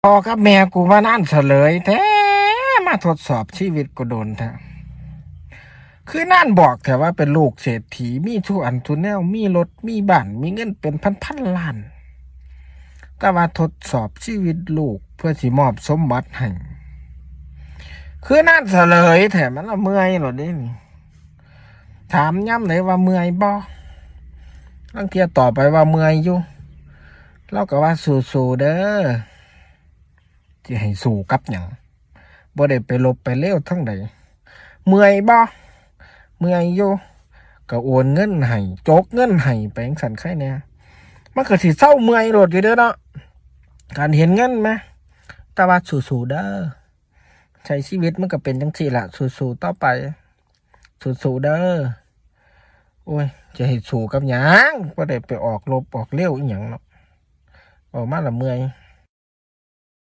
ພໍ່ກັບແມ່ກູມານານສະເຫຼີຍແທ້ ມາທົດສອບຊີວິດກູດົນແທ້ ຄືນານບອກແທ້ວ່າເປັນລູກເສດຖີ ມີທຸກອັນທຸກແນວ ມີລົດ ມີບ້ານ ມີເງິນເປັນພັນໆລ້ານ ແຕ່ວ່າທົດສອບຊີວິດລູກເພື່ອຊິມອບສົມບັດໃຫ້ ຄືນານສະເຫຼີຍແທ້ ມັນລະເມື່ອຍໂລດເດ້ນີ້ ຖາມຍາມໃດວ່າເມື່ອຍບໍ່ ລາງເທື່ອຕອບໄປວ່າເມື່ອຍຢູ່ ລາວກໍວ່າສູ້ໆເດີ ຊິໃຫ້ສູ້ກັບຫຍັງ ບໍ່ໄດ້ໄປລົບໄປເລວທາງໃດ ເມື່ອຍບໍ່ ເມື່ອຍຢູ່ ກໍໂອນເງິນໃຫ້ ໂຈກເງິນໃຫ້ໄປຈັ່ງຊັ້ນໄຄແດ່ ມັນກໍຊິເຊົາເມື່ອຍໂລດຢູ່ເດີເນາະ ການເຫັນເງິນແມ ແຕ່ວ່າສູ້ໆເດີ ໃຊ້ຊີວິດມັນກໍເປັນຈັ່ງຊີ້ລະ ສູ້ໆຕໍ່ໄປ ສູ້ໆເດີ ໂອ້ຍ ຈະໃຫ້ສູ້ກັບຫຍັງ ບໍ່ໄດ້ໄປອອກລົບອອກເລວອີ່ຫຍັງເນາະ ເວົ້າມາລະເມື່ອຍ